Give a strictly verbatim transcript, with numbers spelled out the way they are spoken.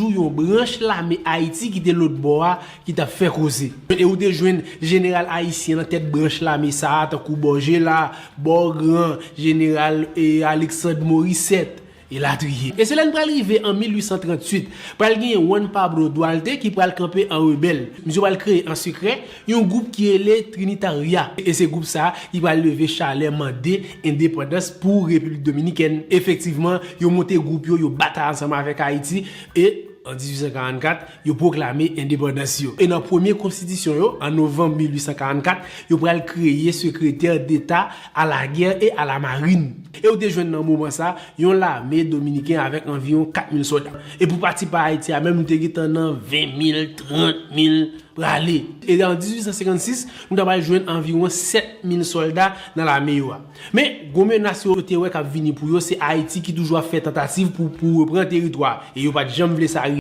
toujou yon branch lame Ayiti ki te lòtbò a ki t ap fè koze. E ou te jwenn jeneral ayisyen nan tèt branch lame sa a, tankou Borgella, Beaugrand, jeneral e Alexandre Morissette, elatriye. E se lè n pral rive an mil uit san tranntuit, pral genyen Juan Pablo Duarte ki pral kanpe an rebèl. Misye pral kreye an sekrè yon gwoup ki rele Trinitaria. E se gwoup sa a ki pral leve chalè mande endepandans pou Repiblik Dominikèn. Efektivman, yo monte gwoup yo, yo batay ansanm avèk Ayiti, e an dizuit san karannkat, yo pwoklame endepandans yo. E nan premye konstitisyon yo, an novanm mil uit san karannkat, yo pral kreye sekretè deta a la guerre et à la marine. E ou te jwenn nan moman sa, yon lame dominiken avèk anviwon kat mil sòlda. E pou pati pa Ayiti a menm, nou te gentan nan ven mil, trant mil prale. E an dizuit san senkannsis, nou ta pral jwenn anviwon sèt mil sòlda nan lame yo a. Men, gwo menas yo te wè k ap vini pou yo, se Ayiti ki toujou ap fè tantativ pou, pou reprann teritwa. E yo pa t janm vle sa rive.